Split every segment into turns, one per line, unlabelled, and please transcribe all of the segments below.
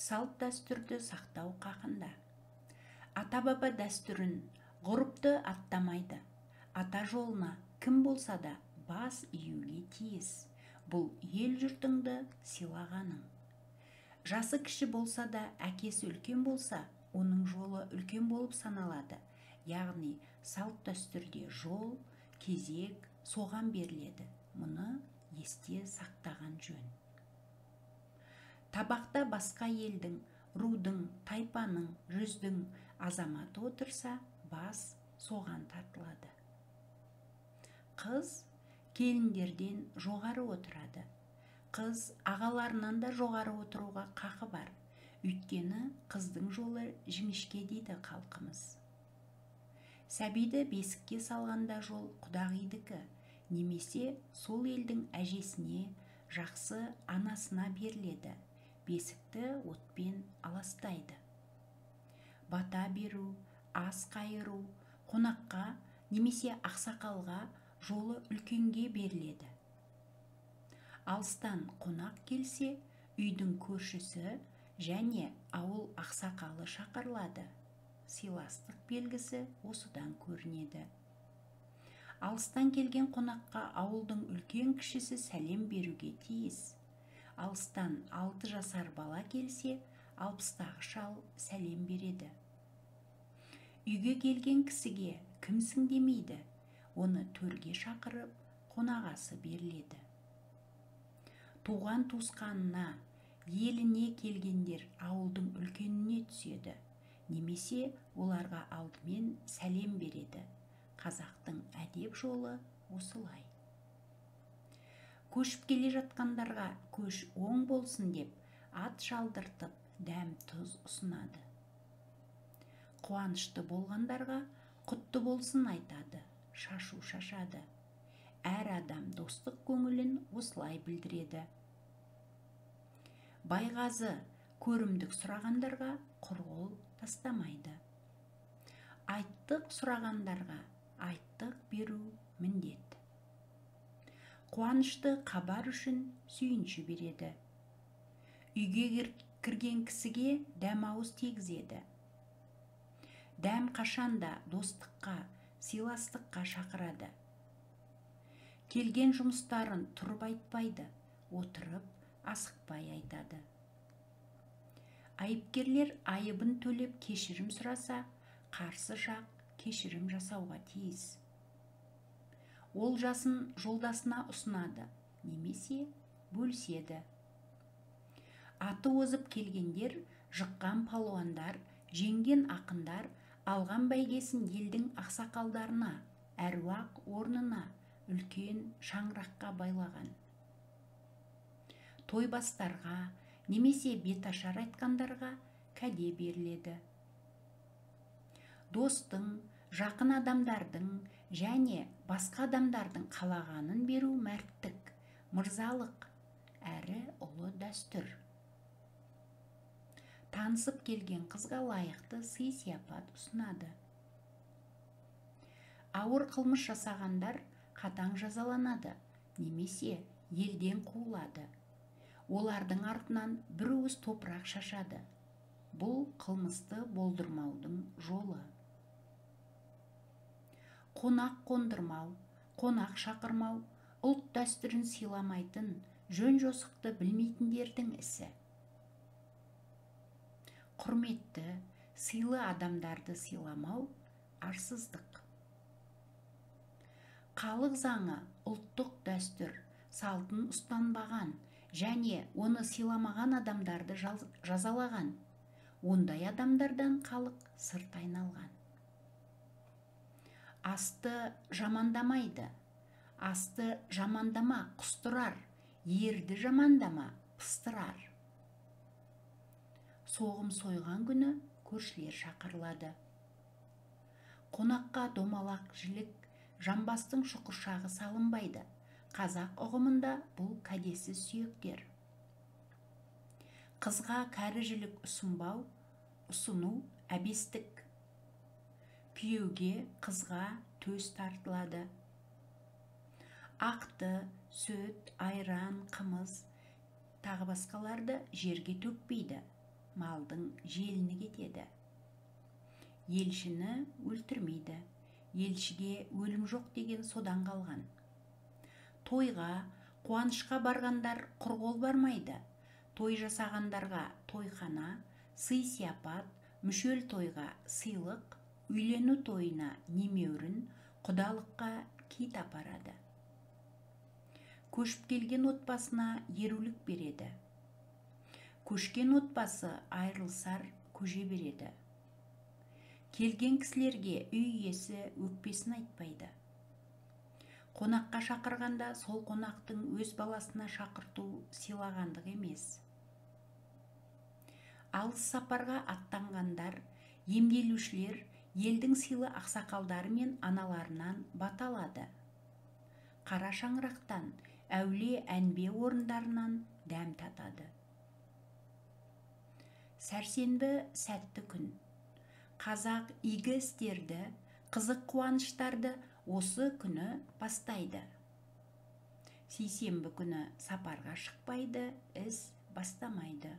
Салт-дәстүрді сақтау қақында. Ата-баба дәстүрін, ғұрыпты аттамайды. Ата жолына кім болса да бас июге тиіс. Бұл ел жұртыңды сыйлағаның. Жасы кіші болса да, әкесі үлкен болса, оның жолы үлкен болып саналады. Яғни салт-дәстүрде жол, кезек соған беріледі. Мұны есте сақтаған жөн. Табақта басқа елдің, рудың, тайпаның, жүздің азаматы отырса, бас соған тартылады. Қыз келіндерден жоғары отырады. Қыз ағаларынан да жоғары отыруға қақы бар. Өйткені қыздың жолы жіңішке дейді халқымыз. Сәбиді бесікке салғанда жол құдағидікі, немесе сол елдің әжесіне, жақсы анасына беріледі. Бесікті отпен аластайды. Бата беру, ас қайыру, қонаққа немесе ақсақалға жолы үлкенге беріледі. Алыстан қонақ келсе, үйдің көршісі және ауыл ақсақалы шақырылады. Сыйластық белгісі осыдан көрінеді. Алыстан келген қонаққа ауылдың үлкен кішісі сәлем беруге тиіс. Алыстан 6 жасар бала келсе, 60-тағы шал сәлем береді. Үйге келген кісіге кімсің демейді, оны төрге шақырып, қонағасы беріледі. Туған туысқанына, еліне келгендер ауылдың үлкеніне түседі, немесе оларға алдымен сәлем береді. Қазақтың әдеп жолы осылай. Көшіп келе жатқандарға көш оң болсын деп ат шалдыртып дәм тұз ұсынады. Қуанышты болғандарға құтты болсын айтады, шашу шашады. Әр адам достық көңілін осылай білдіреді. Байғазы көрімдік сұрағандарға құрғыл тастамайды. Айттық сұрағандарға айттық беру міндет. Қуанышты хабар үшін сүйінші береді. Үйге кірген кісіге дәм ауыз тигізеді. Дәм қашанда достыққа, сыйластыққа шақырады. Келген жұмыстарын тұрып айтпайды, отырып асықпай айтады. Айыпкерлер айыбын төлеп кешірім сұраса, қарсы жақ кешірім жасауға тиіс. Ол жасын жолдасына ұсынады, немесе бөліседі. Аты озып келгендер, жыққан палуандар, жеңген ақындар алған бәйгесін елдің ақсақалдарына, әруақ орнына, үлкен шаңыраққа байлаған. Тойбастарға немесе беташар айтқандарға кәде беріледі. Достың, жақын адамдардың және басқа адамдардың қалағанын беру мәрттік, мырзалық, әрі ұлы дәстүр. Танысып келген қызға лайықты сый-сияпат ұсынады. Ауыр қылмыс жасағандар қатаң жазаланады, немесе елден қуылады. Олардың артынан бір уыс топырақ шашады. Бұл қылмысты болдырмаудың жолы. Қонақ қондырмау, қонақ шақырмау, ұлт дәстүрін сыйламайтын, жөн-жосықты білмейтіндердің ісі. Құрметті, сыйлы адамдарды сыйламау арсыздық. Халық заңы ұлттық дәстүр, салтын ұстанбаған және оны сыйламаған адамдарды жазалаған. Ондай адамдардан халық сырт айналған. Асты жамандамайды. Асты жамандама құстырар, ерді жамандама пыстырар. Соғым сойған күні көршілер шақырылады. Қонаққа домалақ жілік, жамбастың шұқыршағы салынбайды. Қазақ ұғымында бұл кәдесіз сүйектер. Қызға кәрі жілік ұсынбау, ұсыну әбестік. Күйеуге, қызға төс тартылады. Ақты, сүт, айран, қымыз, тағы басқаларды жерге төкпейді. Малдың желіні кетеді. Елшіні өлтірмейді. Елшіге өлім жоқ деген содан қалған. Тойға, қуанышқа барғандар құр қол бармайды. Той жасағандарға тойхана, сый-сияпат, мүшел тойға сыйлық, үйлену тойына немеурін, құдалыққа кит апарады. Көшіп келген отбасына ерулік береді. Көшкен отбасы айырылысар көже береді. Келген кісілерге үй иесі өкпесін айтпайды. Қонаққа шақырғанда сол қонақтың өз баласына шақырту сыйлағандық емес. Алыс сапарға аттанғандар, емделушілер елдің сыйлы ақсақалдары мен аналарынан бата алады. Қара шаңырақтан, әулие әнбе орындарынан дәм татады. Сәрсенбі сәтті күн. Қазақ игі істерді, қызық қуаныштарды осы күні бастайды. Сейсенбі күні сапарға шықпайды, іс бастамайды.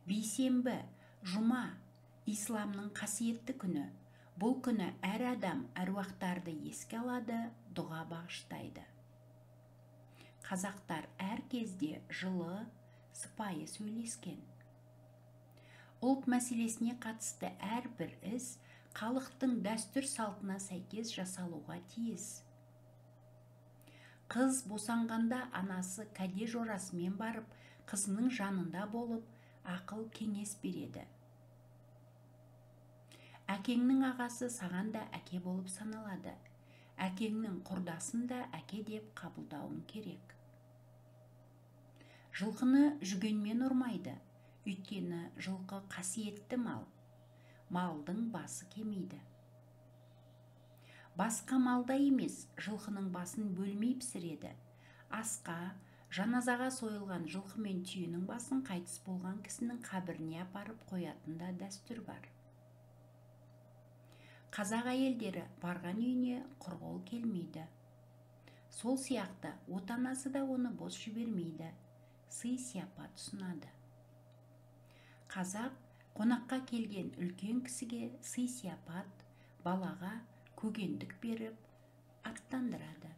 Бейсенбі, жұма, исламның қасиетті күні. Бұл күні әр адам әруақтарды еске алады, дұға бағыштайды. Қазақтар әр кезде жылы, сыпайы сөйлескен. Ұлт мәселесіне қатысты әрбір іс халықтың дәстүр салтына сәйкес жасалуға тиіс. Қыз босанғанда анасы кәде жорасымен барып, қызының жанында болып, ақыл кеңес береді. Әкеңнің ағасы саған да әке болып саналады. Әкеңнің құрдасын да әке деп қабылдауың керек. Жылқыны жүгенмен ұрмайды, өйткені жылқы қасиетті мал. Малдың басы кемиді. Басқа малда емес, жылқының басын бөлмей пісіреді. Асқа, жаназаға сойылған жылқы мен түйенің басын қайтыс болған кісінің қабіріне апарып қоятын да дәстүр бар. Қазақ әйелдері барған үйіне құр қол келмейді. Сол сияқты отанасы да оны бос жібермейді, сый-сияпат ұсынады. Қазақ қонаққа келген үлкен кісіге сый-сияпат, балаға көгендік беріп аттандырады.